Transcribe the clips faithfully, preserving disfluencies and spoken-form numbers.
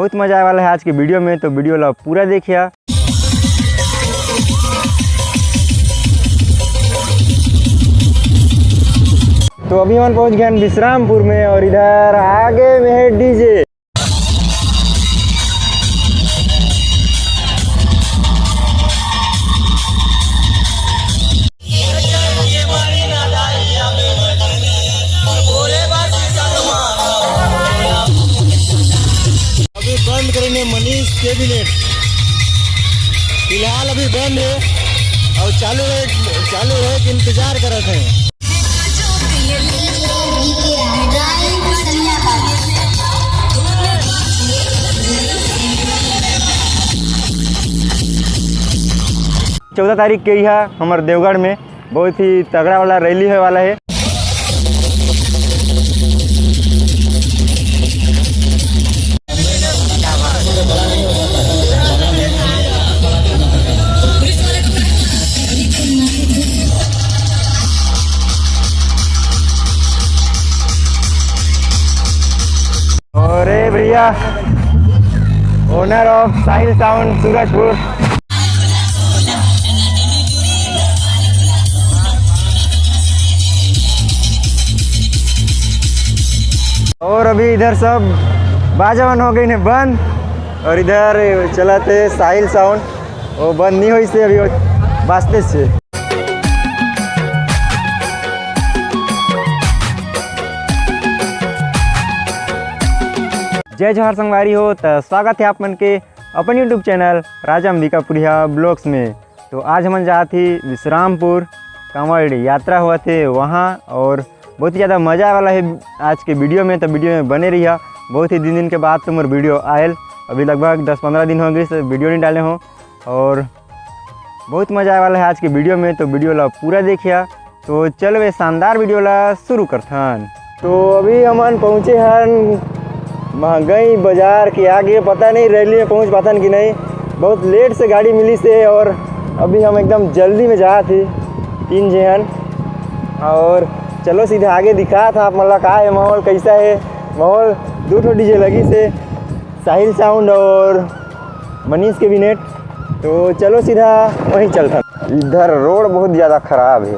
बहुत मजा आए वाला है आज के वीडियो में, तो वीडियो ला पूरा देखिया। तो अभी हम पहुंच गए हैं विश्रामपुर में और इधर आगे में है डीजे। अभी बंद करेंगे मनीष कैबिनेट, फिलहाल अभी बंद है और चालू है, चालू है कि इंतजार करत हैं। चौदह तारीख के यह हमर देवगढ़ में बहुत ही तगड़ा वाला रैली होए वाला है। और ये भैया, owner of Sahil sound Surajpur. और अभी इधर सब बाजा मन हो गई है बंद, और इधर चलाते साहिल साउंड, वो बंद नहीं होइसे, अभी वो बाजते से। जय जोहार संगवारी हो, त स्वागत है आप मन के अपन YouTube चैनल राजा अंबिकापुरिया ब्लॉग्स में। तो आज हमन जात ही विश्रामपुर, कांवड़ यात्रा होवत हे वहाँ, और बहुत ही ज़्यादा मज़ा आए वाला है आज के वीडियो में। तो वीडियो में बने रहिया, बहुत ही दिन दिन के बाद तो मोर वीडियो आयल, अभी लगभग दस पंद्रह दिन हो गई से वीडियो नहीं डाले हों, और बहुत मज़ा आए वाला है आज के वीडियो में। तो वीडियो ला पूरा देखिया। तो चलो ये शानदार वीडियो ला शुरू करथन। तो अभी हमन पहुँचे हन महंगाई बाजार के आगे, पता नहीं रैली में पहुँच पाथन कि नहीं, बहुत लेट से गाड़ी मिली से, और अभी हम एकदम जल्दी में जात ही तीन झे हन। और चलो सीधा आगे दिखात हा आप मन ला का है माहौल, कैसा है माहौल। दू ठो डीजे लगी से, साहिल साउंड और मनीष कैबिनेट। तो चलो सीधा वहीं चलथन। इधर रोड बहुत ज़्यादा खराब है,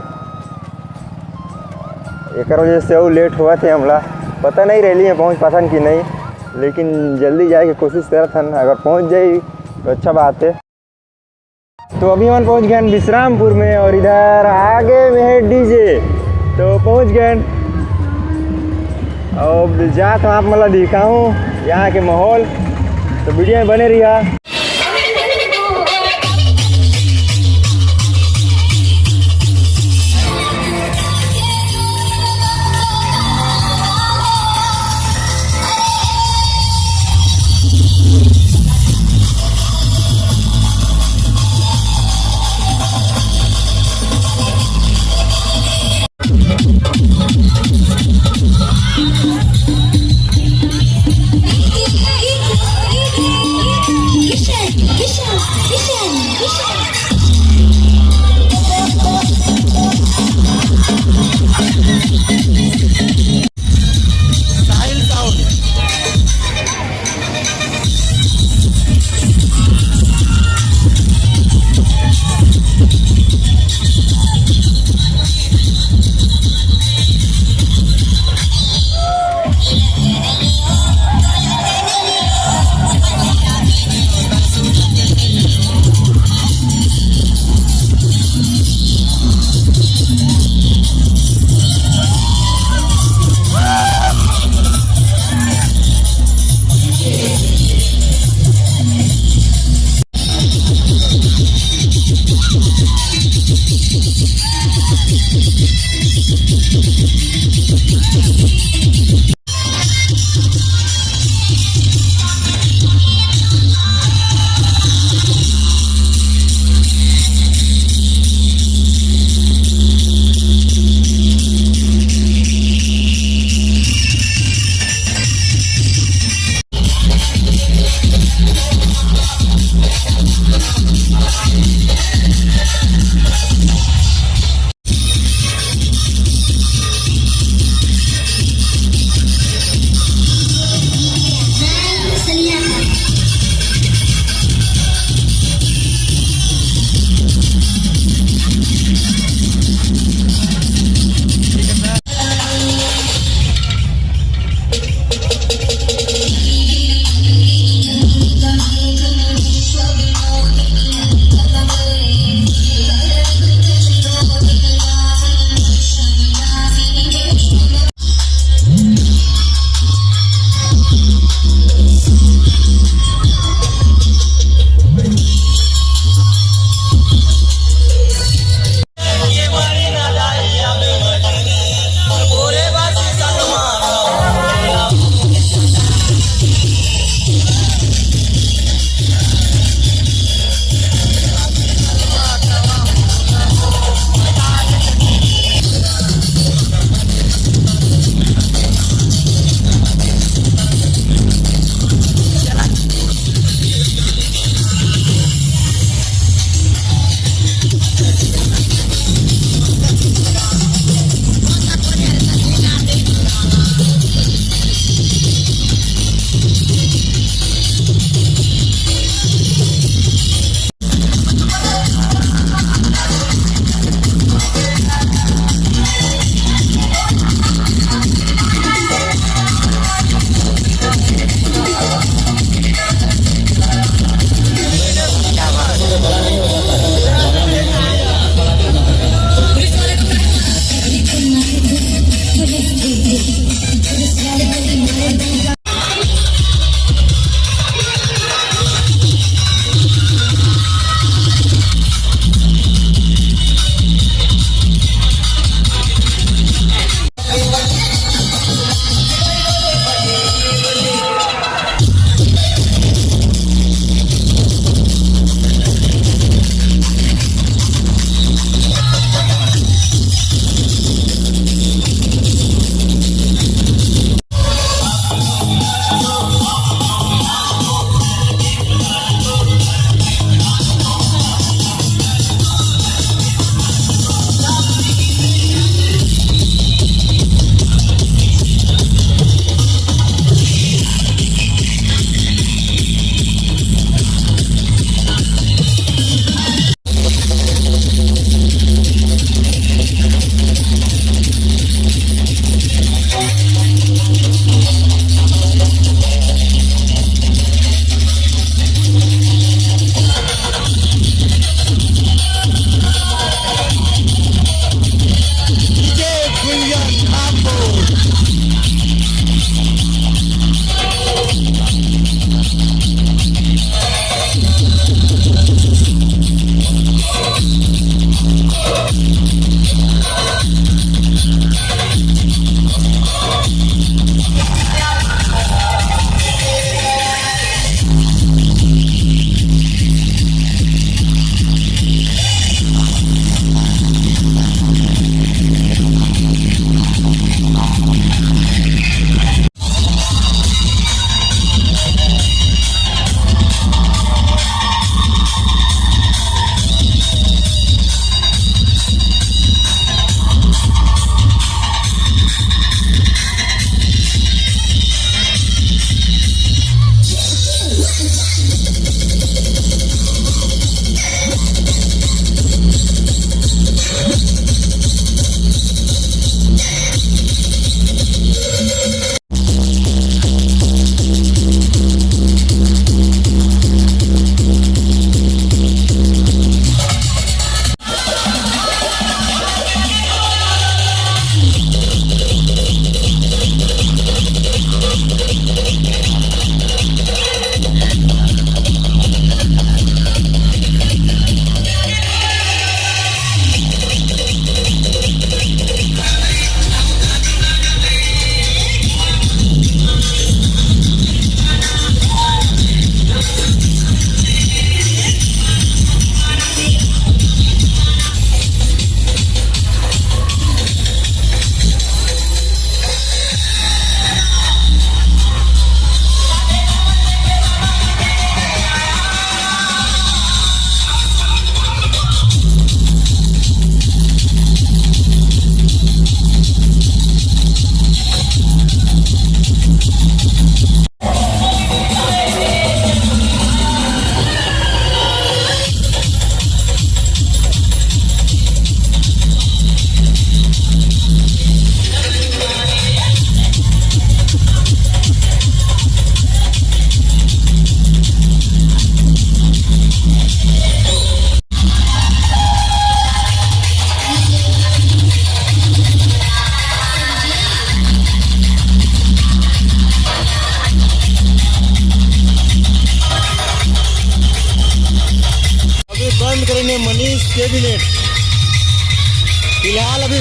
एकर वजह से वो लेट हुआ थे हमला। पता नहीं रैली में पहुंच पाथन कि नहीं, लेकिन जल्दी जाए के कोशिश करत हन। अगर पहुंच जाई तो अच्छा बात है। तो अभी हमन पहुंच गए हैं विश्रामपुर में और इधर आगे में है डीजे। तो पहुंच गए हैं। अब जात हूँ आप मतलब दिखाऊँ यहाँ के माहौल। तो वीडियो में बने रहिया।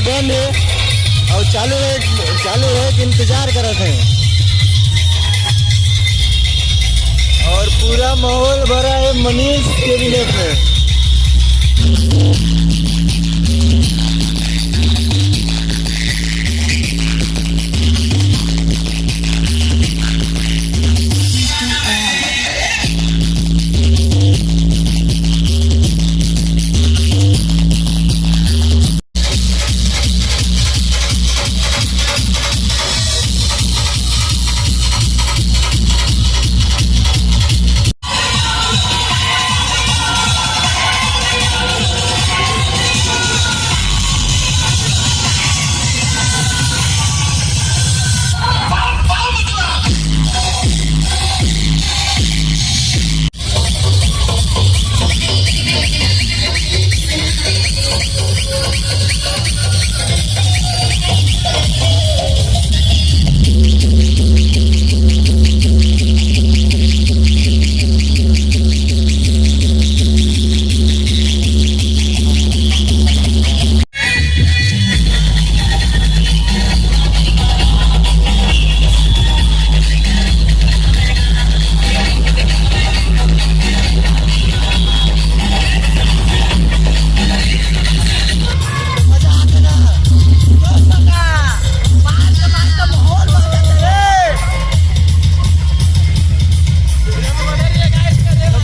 बंद हे अउ चालू रहे, चालू रहे के इंतजार करत हे। अउ पूरा माहौल भरा हे मनीष कैबिनेट में।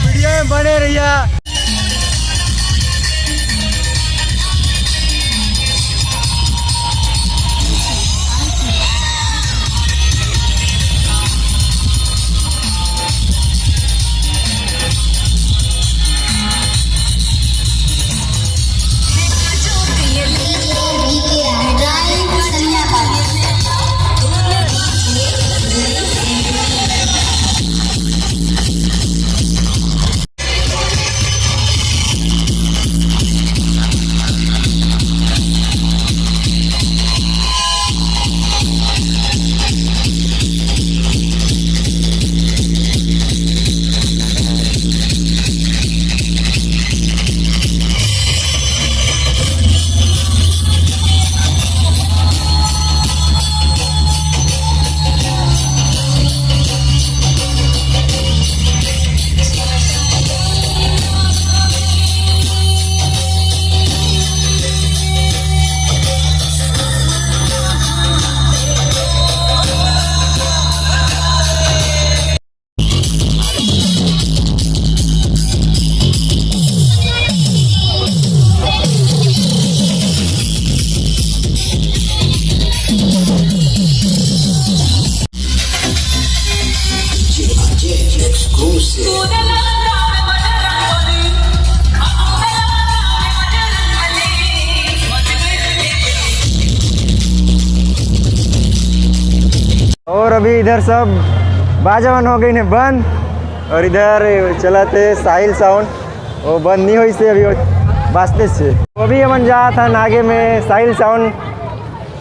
वीडियो में बने रहिया। और अभी इधर सब बाजा मन हो गइन हे बंद, और इधर चलत हे साहिल साउंड, वो बंद नहीं होइस हे अभी, वो बाजते से। वो भी हमन जात हन आगे में, साहिल साउंड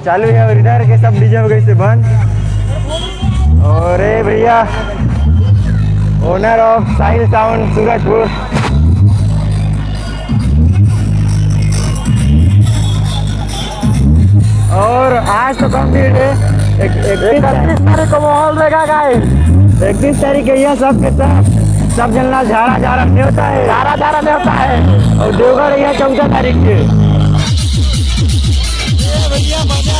चालू हे, और इधर के सब डीजे हो गइस हे बंद। और ए भैया, owner of Sahil sound Surajpur, और आज तो कम भीड़ हे। एक, इकतीस तारीख को माहौल रहेगा गाइस। इकतीस तारीख के ये सब के सब, सब जन ला झारा झारा नेवता हे, झारा झारा नेवता हे। और देवगढ़ ये चौदह तारीख के। ए भैया बजा।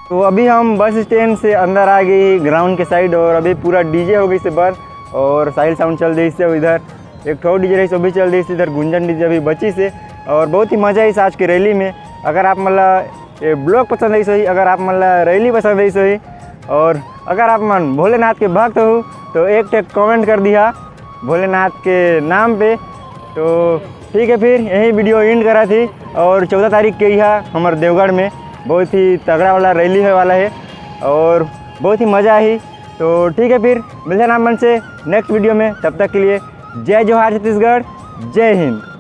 तो अभी हम बस स्टैंड से अंदर आ गए ग्राउंड के साइड, और अभी पूरा डीजे हो गई से बंद, और साहिल साउंड चल रही से इधर एक ठो डीजे रही, वो भी चल रही से इधर गुंजन डीजे अभी बची से। और बहुत ही मज़ा आई आज के रैली में। अगर आप मतलब ये ब्लॉग पसंद आई सही, अगर आप मतलब रैली पसंद आई सही, और अगर आप मन भोलेनाथ के भक्त हो तो एक ठे कमेंट कर दिया भोलेनाथ के नाम पे। तो ठीक है, फिर यही वीडियो एंड करा थी। और चौदह तारीख के यह हमारे देवगढ़ में बहुत ही तगड़ा वाला रैली होने वाला है और बहुत ही मज़ा आई। तो ठीक है, फिर मिलते हैं आप मन से नेक्स्ट वीडियो में। तब तक के लिए जय जोहार छत्तीसगढ़, जय हिंद।